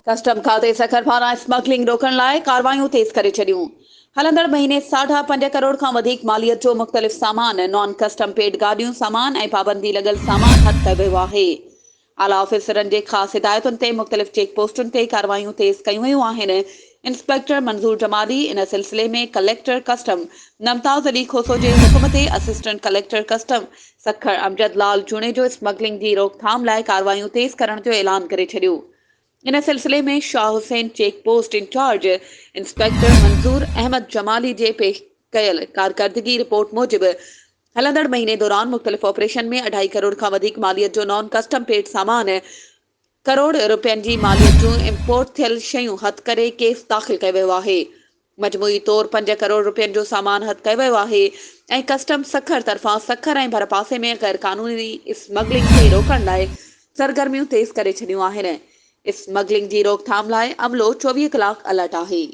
Custom کاتي سکر پاران smuggling روڪڻ لاء ڪارروايون تيز ڪري ڇڏيون. هلندڙ مهيني ساڍا پنج ڪروڙ کان وڌيڪ ماليت جو مختلف سامان، نان ڪسٽم پيڊ گاڏيون، سامان ۽ پابندي لڳل سامان هٿ ڪيو ويو آهي. اعليٰ آفيسرن جي خاص هدايتن تي مختلف چيڪ پوسٽن تي ڪارروايون تيز ڪيون ويون آهن. انسپيڪٽر منظور جمالي ان سلسلي ۾ ڪليڪٽر ڪسٽم ممتاز علي کوسو جي حڪم تي assistant collector custom Sukkur Amjad Lal Junejo smuggling جي روڪٿام لاء ڪارروايون تيز ڪرڻ جو اعلان ڪري ڇڏيو. ان سلسلي ۾ Shah Hussain check post incharge inspector Manzoor Ahmed Jamali جي پيش ڪيل ڪارڪردگي رپورٽ موجب هلندڙ مهيني دوران مختلف آپريشن ۾ اڍائي ڪروڙ کان وڌيڪ ماليت جو نان ڪسٽم پيڊ سامان ڪروڙ رپين جي ماليت جون امپورٽ ٿيل شيون هٿ ڪري ڪيس داخل ڪيو ويو آهي. مجموعي طور پنج ڪروڙ رپين جو سامان هٿ ڪيو ويو آهي ۽ ڪسٽم سکر طرفان سکر ۽ ڀرپاسي ۾ غيرقانوني اسمگلنگ کي روڪڻ لاء سرگرميون تيز ڪري ڇڏيون آهن. اسمگلنگ جي روڪٿام لاء عملو 24 ڪلاڪ الرٽ آهي.